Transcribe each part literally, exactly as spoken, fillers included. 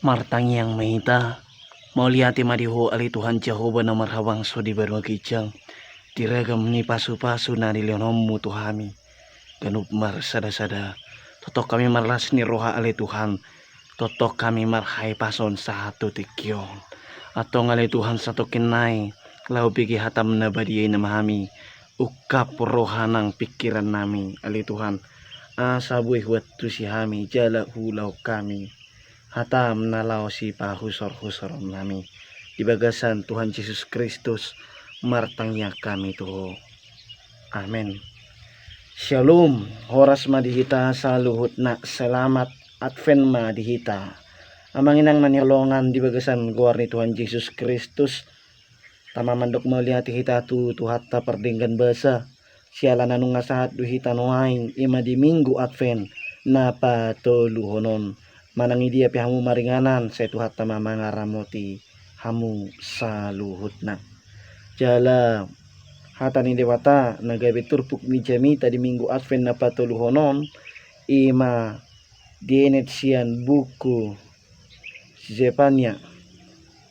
Martangiang ma hita. Mauliate ma di Ho ale Tuhan Jahowa na marhabangsa di banua ginjang, di ragam ni pasupasu na nilehononmu tu hami ganup marsadasada. Tongtong hami marlas ni roha ale Tuhan, tongtong hami marhahipason sahat tu tingki on. Antong ale Tuhan, satongkin nai laho bege hatam na badia i ma hami, ungkap roha nang pingkiran nami ale Tuhan, asa boi huantusi hami jala huulahon hami hatam na laho sipahusorhusoron nami. Di bagasan Tuhan Jesus Kristus martangiang hami tu Ho. Amen. Syalom. Horas ma di hita saluhutna, selamat Advent ma di hita. Amang inang na hinaholongan di bagasan goar ni Tuhan Jesus Kristus, tama mandok mauliate hita tu Tuhanta pardenggan basa, siala na nunga sahat do hita nuaeng, i ma di Minggu Advent na patoluhon on. Manang i dia pe hamu maringanan, sai Tuhanta ma mangaramoti hamu saluhutna. Jala hata ni Debata na gabe turpuk ni jamita di Minggu Advent na patoluhon on, i ma dienet sian buku Zefania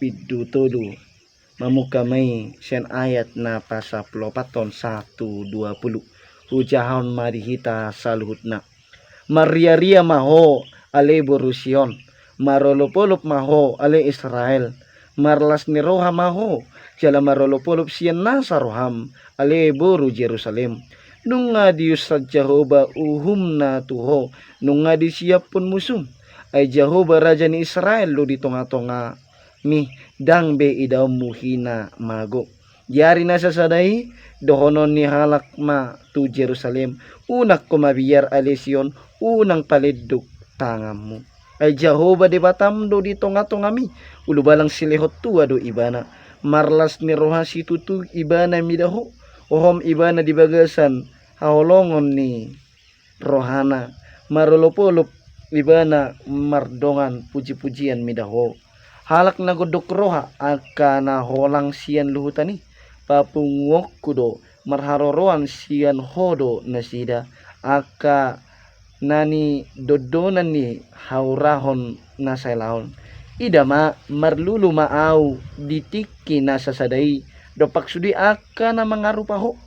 bindu tolu, mamungka ma i sian ayat na pasampuluopathon sahat tu dua pulu. Hujahahon ma di hita saluhutna. Marriaria ma ho, ale boru Sion, marolopolop ma ho, ale Israel, marlas ni roha ma ho, jala marolopolop sian nasa roham, ale boru Jerusalem. Nunga diunsat Jahowa uhumna tu ho, nunga disiaphon musum. Ai Jahowa Raja ni Israel do di tongatonga mi, ndang be idaonmu hina mago. Di ari na sasada i dohonon ni halak ma tu Jerusalem, unang ho mabiar ale Sion, unang palenduk tanganmu. Ai Jahowa Debatam do di tongatonga mi, ulubalang silehon tua do ibana. Marlas ni roha situtu ibana mida ho, hohom ibana di bagasan haholongon ni rohana, marolopolop ibana mardongan pujipujian mida ho. Halak na gondok roha angka na holang sian luhutan i, papunguonku do, marharoroan sian ho do nasida, angka na nidondonan ni haurahon na saelaon. Ida ma, marlulu ma ahu di tingki na sasada i, dompak sude angka na mangarupa ho.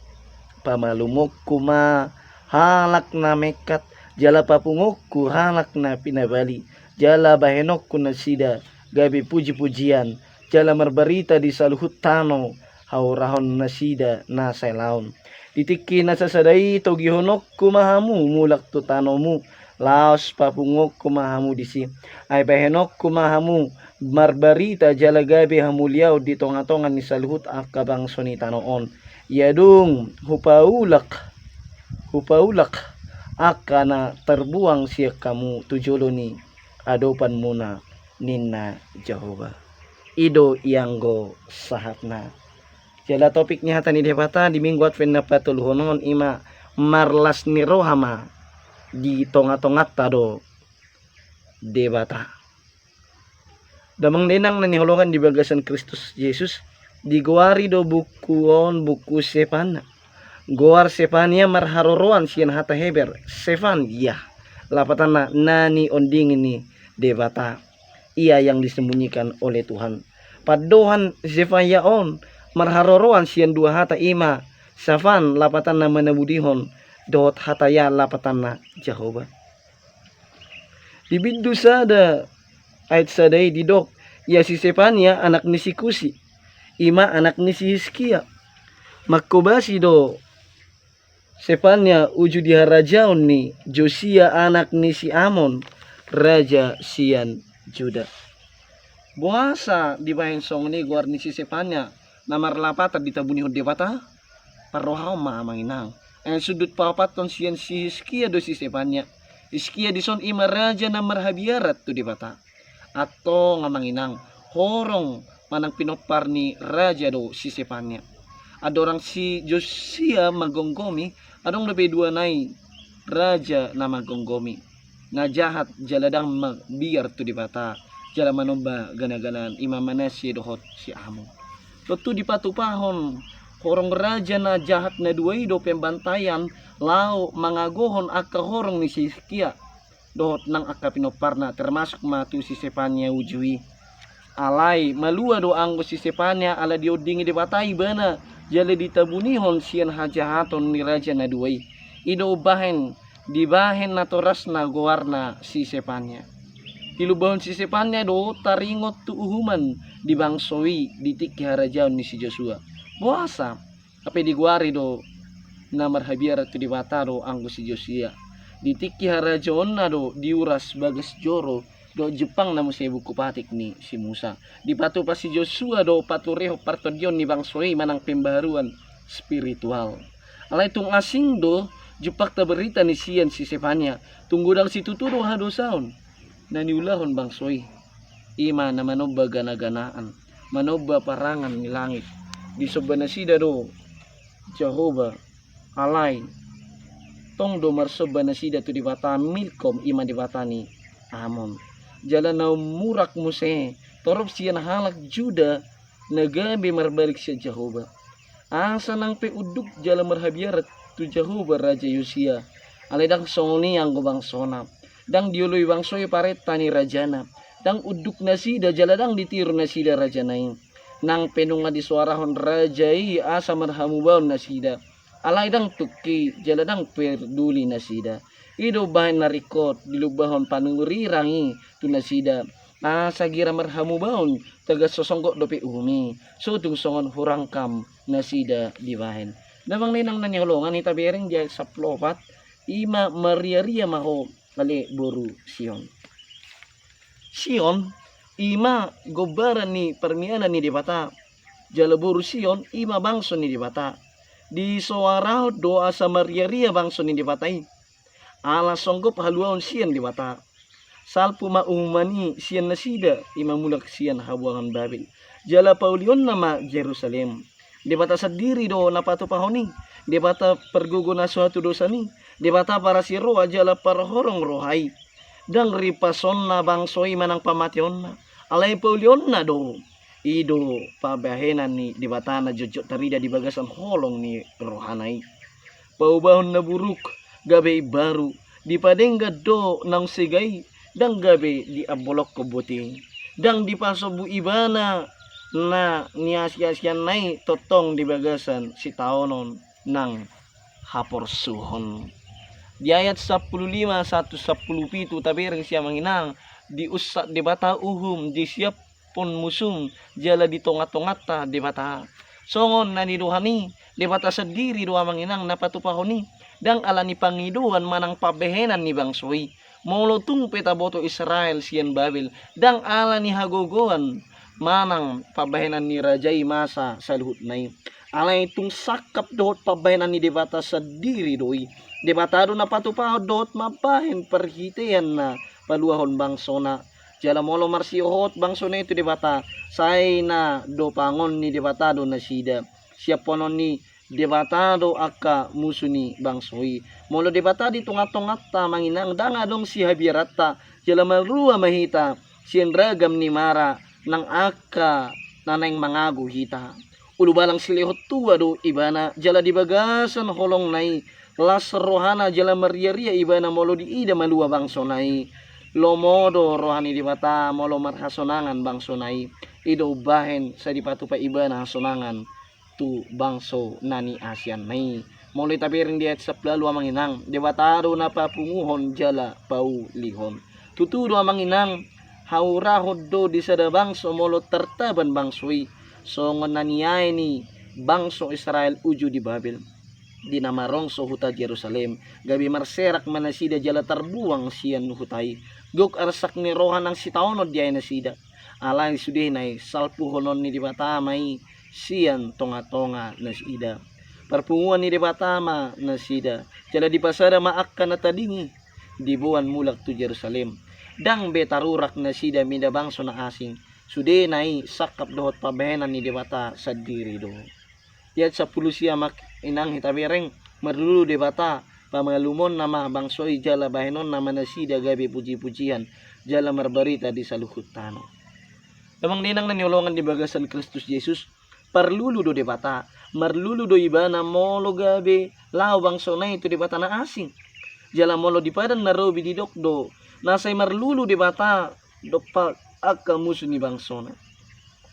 Pamalumonku ma halak na mengkat, jala papunguonku halak na pinabali, jala bahenonku nasida gabe pujipujian, jala marbarita di saluhut tano haurahon nasida na saelaon. Di tingki na sasada i togihononku ma hamu mulak tu tanomu, laos papunguonku ma hamu disi. Ai bahenonku ma hamu marbarita jala gabe hamuliaon di tongatonga ni saluhut angka bangso ni tano on. Ia dung hupaulak, hupaulak angka na tarbuang sian hamu tu jolo ni adopanmuna, ninna Jahowa. I do ianggo sahatna. Jala topik ni hata ni Debata di Minggu Advent na patoluhon on i ma marlas ni roha ma di tongatonganta do Debata. Damang dainang na hinaholongan di bagasan Kristus Jesus, digoari do buku on buku Sefania. Goar Sefania marharoroan sian hata Heber, Sefan, ia lapatanna na niondingi ni Debata, ia yang disembunyikan oleh Tuhan. Pandohan Sefania on marharoroan sian dua hata i ma, Safan lapatanna manabudihon, dohot hata ia lapatanna Jahowa. Di bindu sada ayat sada i didok, ia si Sefania anak ni si Kusi, i ma anak ni si Hiskia. Manghobasi do Sefania uju di harajaon ni Josia anak ni si Amon, raja sian Juda. Boasa dibahen songon i goar ni si Sefania na marlapatan ditabunihon Debata? Parrohahon ma amang inang. Ayat sundut paopathon sian si Hiskia do si Sefania. Hiskia dison i ma raja na marhabiaran tu Debata. Antong amang inang, horong manang pinompar ni raja do si Sefania. Andorang si Josia manggomgomi, adong dope dua nai raja na manggomgomi, na jahat jala ndang mabiar tu Debata, jala manomba ganaganaon, i ma Manasye dohot si Amon. Tontu dipatupahon horong raja na jahat na dua i do pembantaian laho mangagohon angka horong ni si Hiskia. dohot nang angka pinomparna, termasuk ma tu si Sepania uju i. Alai malua do anggo si Sepania ala diondingi Debata ibana, jala ditabunihon sian hajahaton ni raja na dua i. I do umbahen dibahen natorasna goarna si Sepania. Dilumbahon si Sepania do taringot tu uhuman di bangso i di tingki harajaon ni si Josua. Boasa? Hape digoari do na marhabiaran tu Debata do anggo si Josia. Di tingki harajaonna do diuras bagas joro dohot jumpangna muse buku patik ni si Musa. Dipatupa si Josua do paturehon partondion ni bangso i manang pembaharuan spiritual. Alai tung asing do jumpangta berita ni sian si Sepania, tung godang situtu do hadosaon na niulahon bangso i. I ma na manomba ganaganaan, manomba parangan ni langit. Disomba nasida do Jahowa, alai tong do marsomba nasida tu debata Milkom, i ma debata ni Amon. Jala na ummurak muse torop sian halak Juda na gabe marbalik sian Jahowa, asa nang pe unduk jala marhabiaran tu Jahowa raja Josia. Alai ndang songon i anggo bangsona. Ndang dioloi bangso i parenta ni rajana. Ndang unduk nasida jala ndang ditiru nasida rajana i. Nang pe nunga disoarahon raja i asa marhamubaon nasida, alai ndang tungki jala ndang perduli nasida. I do umbahen na ringkot dilumbahon panurirang i tu nasida, asa gira marhamubaon, tagan so songgot dope uhum i, so tung songon hurang kam nasida dibahen. Damang dainang na hinaholongan, hita bereng di ayat sampulu opat. I ma, marriaria ma ho ale boru Sion. Sion i ma gombaran ni parmianan ni Debata. Jala boru Sion i ma bangso ni Debata. Disoarahon do asa marriaria bangso ni Debata i, ala songgop haluaon sian Debata. Salpu ma uhuman i sian nasida, i ma mulak sian habuangan Babel. Jala paulionna ma Jerusalem. Debata sandiri do na patupahon i. Debata pargogo na so hatudosan i. Debata parasi roha jala parhorong roha i. Ndang ripasonna bangso i manang pamateonna, alai paulionna do. I do pambahenan ni Debata na jotjot tarida di bagasan holong ni rohana i. Paubahon na buruk gabe imbaru, dipadenggan do naung sega i, ndang gabe diambolongkon boti. Ndang dipasombu ibana na niasiasianna i tongtong di bagasan sitaonon nang haporsuhon. Di ayat sampulu lima sahat tu sampulu pitu tabereng sian amang inang, diunsat Debata uhum, disiaphon musum jala di tongatonganta Debata. Songon na nidohan i, Debata sandiri do amang inang na patupahon i. Ndang ala ni pangidoan manang pambahenan ni bangso i. Molo tung pe taboto Israel sian Babel, ndang ala ni hagogoan manang pambahenan ni raja i masa saluhutna i. Alai tung sangkap dohot pambahenan ni Debata sandiri do i. Debata do na patupahon dohot mambahen parhitean na paluahon bangsona. Jala molo marsihohot bangsona i tu Debata, sai na dopangon ni Debata do nasida. Siaphonon ni Debata do angka musu ni bangso i. Molo Debata di tongatonganta amang inang, ndang adong sihabiaranta, jala marrua ma hita sian ragam ni mara nang angka na naeng mangago hita. Ulubalang silehon tua do ibana, jala di bagasan holongna i las rohana jala marriaria ibana molo diida malua bangsona i. Lomo do roha ni Debata molo marhasonangan bangsona i. I do umbahen sai dipatupa ibana hasonangan tu bangso na niasianna i. Molo tabereng di ayat sampulu ualu amang inang, Debata do na papunguhon jala paulihon. Tutu do amang inang, haurahon do di sada bangso molo tartaban bangso i, songon na niae ni bangso Israel uju di Babel. Di na marongso huta Jerusalem, gabe marserak ma nasida jala tarbuang sian huta i. Gok arsak ni roha nang sitaonon diae nasida. Alai sudena i salpuhonon ni Debata ma i sian tongatonga nasida. Parpunguan ni Debata ma nasida, jala dipasada ma angka na tading i, diboan mulak tu Jerusalem. Ndang be tarurak nasida mida bangso na asing. Sudena i sangkap dohot pambahenan ni Debata sandiri do. Di ayat sampulu sia amang inang hita bereng, marlulu Debata, pamalumonna ma bangso i jala bahenonna ma nasida gabe pujipujian jala marbarita di saluhut tano. Damang dainang na hinaholongan di bagasan Kristus Jesus, parlulu do Debata, marlulu do ibana molo gabe laho bangsona i tu debata na asing. Jala molo di Padan na Robi didok do Na sai marlulu Debata dompak angka musu ni bangsona.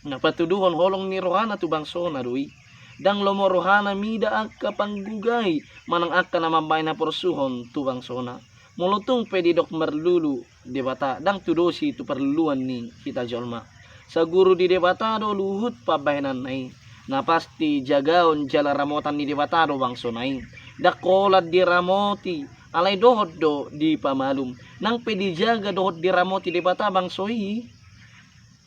Na patuduhon holong ni rohana tu bangsona do i. Ndang lomo rohana mida angka panggugai manang angka na mambahen haporsuhon tu bangsona. Molo tung pe didok marlulu Debata, ndang tudosi tu parluluan ni hita jolma. Saguru di Debata do luhut pambahenanna i. Na pasti jagaon jala ramotan ni Debata do bangsona i. Ndang holan diramoti, alai dohot do dipamalum. Nang pe dijaga dohot diramoti Debata bangso i,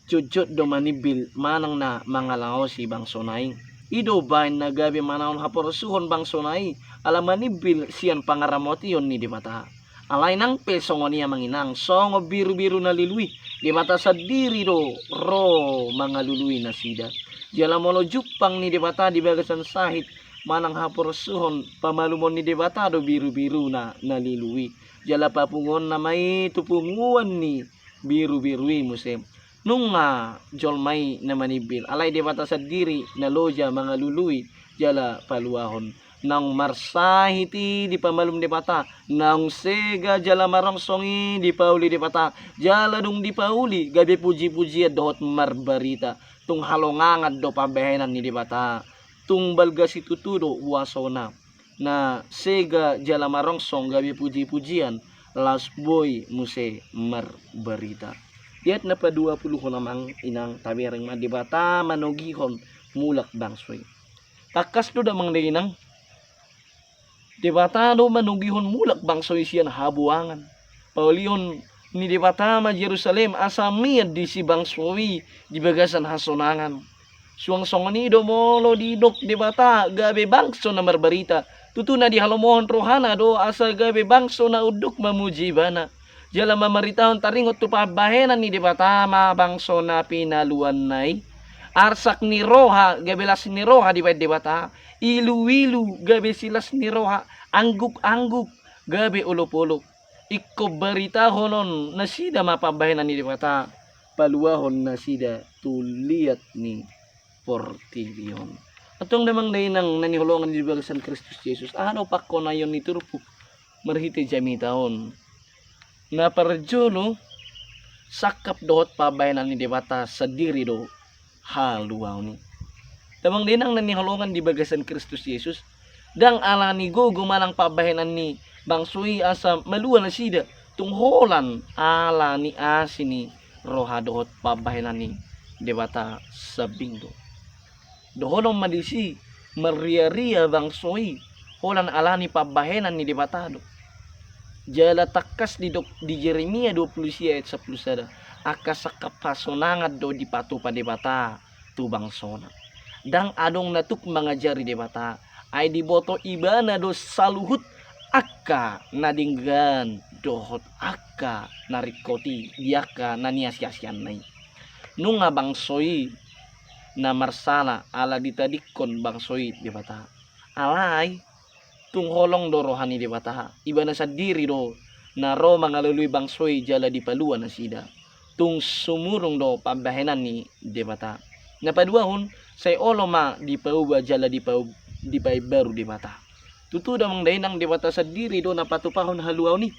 jotjot do manimbil manang na mangalaosi bangsona i. I do baen na gabe manaon haporsuhon bangsona i, ala manimbil sian pangaramotion ni Debata. Alai nang pe songon i amang inang, songon birubiru na lilu i, Debata sandiri do ro mangalului nasida. Jala molo jumpang ni Debata di bagasan sahit manang haporsuhon, pamalumon ni Debata do birubiruna na lilu i. Jala papunguonna ma i tu punguan ni birubiru i muse. Nunga jolma i na manimbil, alai Debata sandiri na loja mangalului jala paluahon. Naung marsahit i dipamalum Debata, naung sega jala marongsong i dipauli Debata, jala dung dipauli gabe pujipujian dohot marbarita. Tung halongangan do pambahenan ni Debata, tung balga situtu do huasona. Na sega jala marongsong gabe pujipujian, laos boi muse marbarita. Di ayat na paduapuluhon amang inang, tabereng ma, Debata manogihon mulak bangso i. Tangkas do damang dainang, Debata do manogihon mulak bangso i sian habuangan. Paulihon ni Debata ma Jerusalem asa mian disi bangso i di bagasan hasonangan. Suang songon i do molo didok Debata gabe bangso na marbarita, tutu na dihalomohon rohana do asa gabe bangso na unduk mamuji Ibana. Jala mamaritahon taringot tu pambahenan ni Debata ma bangso na pinaluanna i. Arsak ni roha gabe las ni roha dibaen Debata, iluilu gabe silas ni roha, anggukangguk gabe olopolop. Ingkon baritahonon nasida ma pambahenan ni Debata, paluahon nasida tu liat ni portibi on. Antong damang dainang na hinaholongan di bagasan Kristus Jesus, aha do pangkonaion ni turpuk marhite jamita on? Na parjolo, sangkap dohot pambahenan ni Debata sandiri do haluaon i. Damang dainang na hinaholongan di bagasan Kristus Jesus, ndang ala ni gogo manang pambahenan ni bangso i asa malua nasida, tung holan ala ni asi ni roha dohot pambahenan ni Debata sambing do. Dohonon ma disi, marriaria bangso i holan ala ni pambahenan ni Debata do. Jala tangkas didok di Jeremia dua pulu sia ayat sampulu sada, angka sangkap hasonangan do dipatupa Debata tu bangsona. Ndang adong na tuk mangajari Debata, ai diboto Ibana do saluhut angka na denggan dohot angka na ringkot i di angka na niasiasianna i. Nunga bangso i na marsala ala ditadingkon bangso i Debata. Alai tung holong do roha ni Debata, Ibana sandiri do na ro mangalului bangso i jala dipalua nasida. Tung sumurung do pambahenan ni Debata. Na paduahon, sai olo ma dipauba jala dipau-, dipaimbaru Debata. Tutu damang dainang, Debata sandiri do na patupahon haluaon i.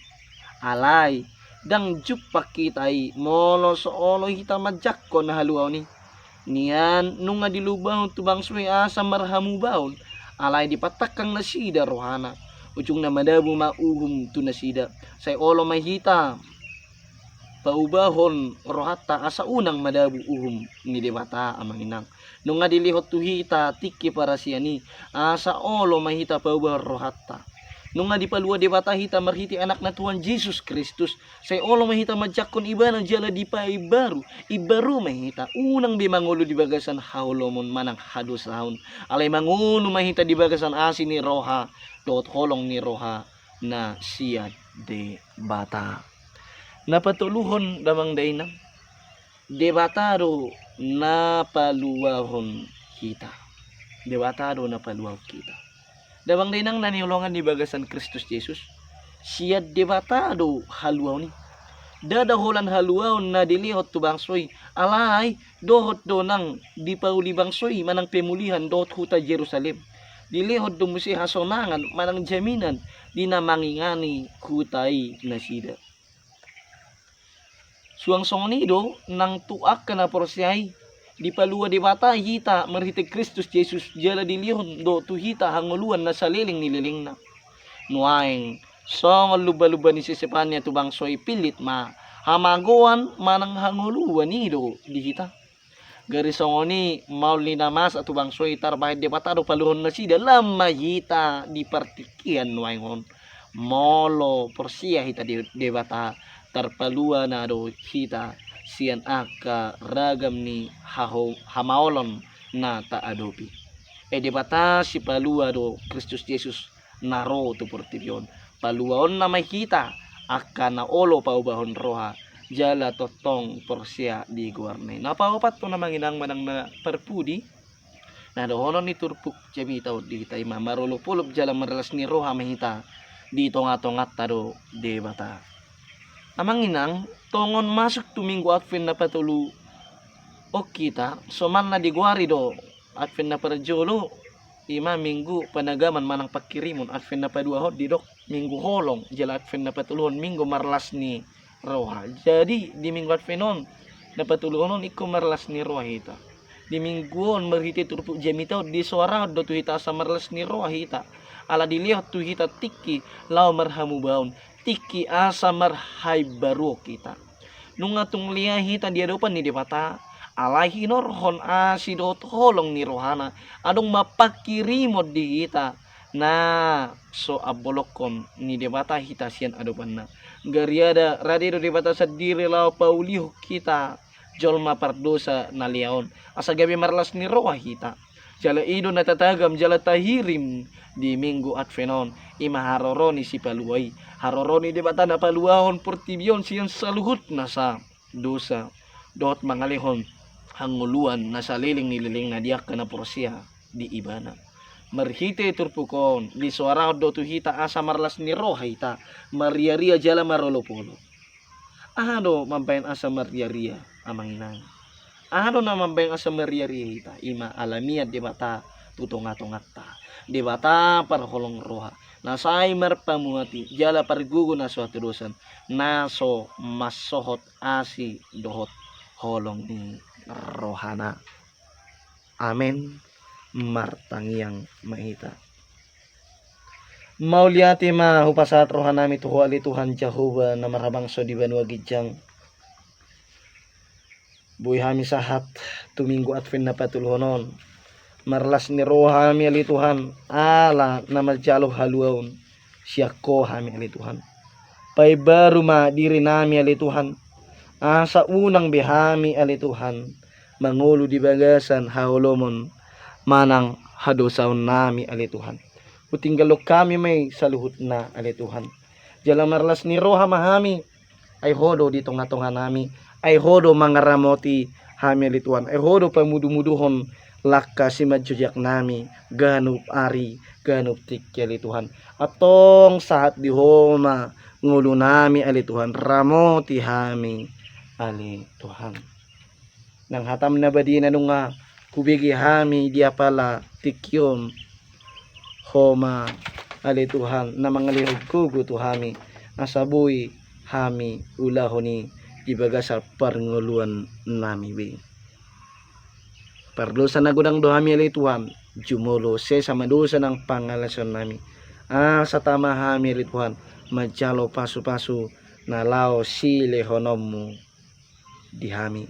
Alai ndang jumpang hita i molo so olo hita manjangkon haluaon i. Nian nunga dilubahon tu bangso i asa marhamubaon, alai dipatangkang nasida rohana. Ujungna madabu ma uhum tu nasida. Sai olo ma hita paubahon rohanta asa unang madabu uhum ni Debata, amang inang. Nunga dilehon tu hita tingki parasian i, asa olo ma hita paubahon rohanta. Nunga dipalua Debata hita marhite Anakna Tuhan Jesus Kristus, sai olo ma hita manjangkon Ibana jala dipaimbaru, imbaru ma hita, unang be mangolu di bagasan haholomon manang hadosaon, alai mangolu ma hita di bagasan asi ni roha dohot holong ni roha na sian Debata. Na patoluhon, damang dainang, Debata do na paluahon hita. Debata do na paluahon hita. Damang dainang na hinaholongan di bagasan Kristus Jesus, sian Debata do haluaon i. Ndada holan haluaon na dilehon tu bangso i, alai dohot do nang dipauli bangso i manang pemulihan dohot huta Jerusalem. Dilehon do muse hasonangan manang jaminan di na mangingani huta i nasida. Suang songon i do nang tu angka na porsea i, dipalua Debata hita marhite Kristus Jesus, jala dilehon do tu hita hangoluan na saleleng ni lelengna. Nuaeng songon lumba-lumba ni sesepanna tu bangso i, pillit ma hamagoan manang hangoluan i do di hita. Gari songon i, maol ni na masa tu bangso i, tarbahen Debata do paluahon nasida, lam ma hita di partingkian nuaeng on. Molo porsea hita di Debata, tarpalua na do hita sian angka ragam ni haho-, hamaolon na taadopi. E, Debata sipalua do Kristus Jesus na ro tu portibi on. Paluaonna ma hita angka na olo paubahon roha jala tongtong porsea di goarna i. Na paopat tu na manginang manang na parpudi, na dohonon ni turpuk jamita on di hita i ma, marolop-olop jala marlas ni roha ma hita, di tonga-tonganta do Debata. Na manginang, tongon masuk tu Minggu Advent na patolu on hita, somalna digoari do Advent na parjolo, i ma Minggu Panagaman manang Pangkirimon. Advent na paduahon didok Minggu Holong, jala Advent na patoluhon Minggu Marlas ni Roha. Jadi di Minggu Advent on, na patoluhon on, ingkon marlas ni roha hita. Di Minggu on marhite turpuk jamita on disoarahon do tu hita asa marlas ni roha hita. Ala dilehon tu hita tingki laho marhamubaon, tingki asa marhaimbaruon hita. Nunga tung lea hita di adopan ni Debata, alai hinorhon asi dohot holong ni rohana, adong ma pangkirimon di hita na so ambolongkon ni Debata hita sian adopanna. Gariada rade do Debata sandiri laho paulihon hita jolma pardosa na lea on, asa gabe marlas ni roha hita. Jala i do na tatagam jala tahirim di Minggu Advent on, i ma haroro ni Sipalua i, haroro ni Debata na paluahon portibi on sian saluhutna sa dosa, dohot mangalehon hangoluan na saleleng ni lelengna di angka na porsea di Ibana. Marhite turpuk on disoarahon do tu hita asa marlas ni roha hita, mariaria jala marolopolop. Aha do mambahen asa mariaria, amang inang? Aha do na mambahen asa mariaria hita? I ma alamian Debata tu tonga-tonganta. Debata parholong roha, na sai marpamuati jala pargogo na so hatudosan, na so mansohot asi dohot holong ni rohana. Amen. Martangiang ma hita. Mauliate ma hupasahat rohanami tu Ho ale Tuhan Jahowa na marhabangso di banua ginjang. Boi hami sahat tu Minggu Advent na patoluhon on. Marlas ni roha hami ale Tuhan, ala na manjalo haluaon sian Ho hami ale Tuhan. Paimbaru ma dirinami ale Tuhan, asa unang be hami ale Tuhan mangolu di bagasan haholomon manang hadosaonnami ale Tuhan. Hutinggalhon hami ma i saluhutna ale Tuhan. Jala marlas ni roha ma hami, ai Ho do di tonga-tonganami, ai Ho do mangaramoti hami ale Tuhan, ai Ho do pamudumuduhon langka simanjojak nami ganup ari ganup tingki ale Tuhan. Antong sahat di Ho ma ngolunami ale Tuhan, ramoti hami ale Tuhan. Nang hatam na badia na nunga hubege hami di apala tingki on, Ho ma ale Tuhan na mangalehon gogo tu hami, asa boi hami ulahon i di bagasan parngoluannami be. Pardosa na godang do hami ale Tuhan, jumolo sesa ma dosa nang pangalaosionnami, asa tama hami ale Tuhan manjalo pasupasu na laho silehononmu di hami.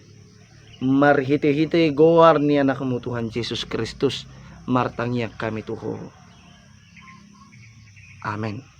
Marhitehite goar ni Anakmu Tuhan Jesus Kristus martangiang hami tu Ho. Amen.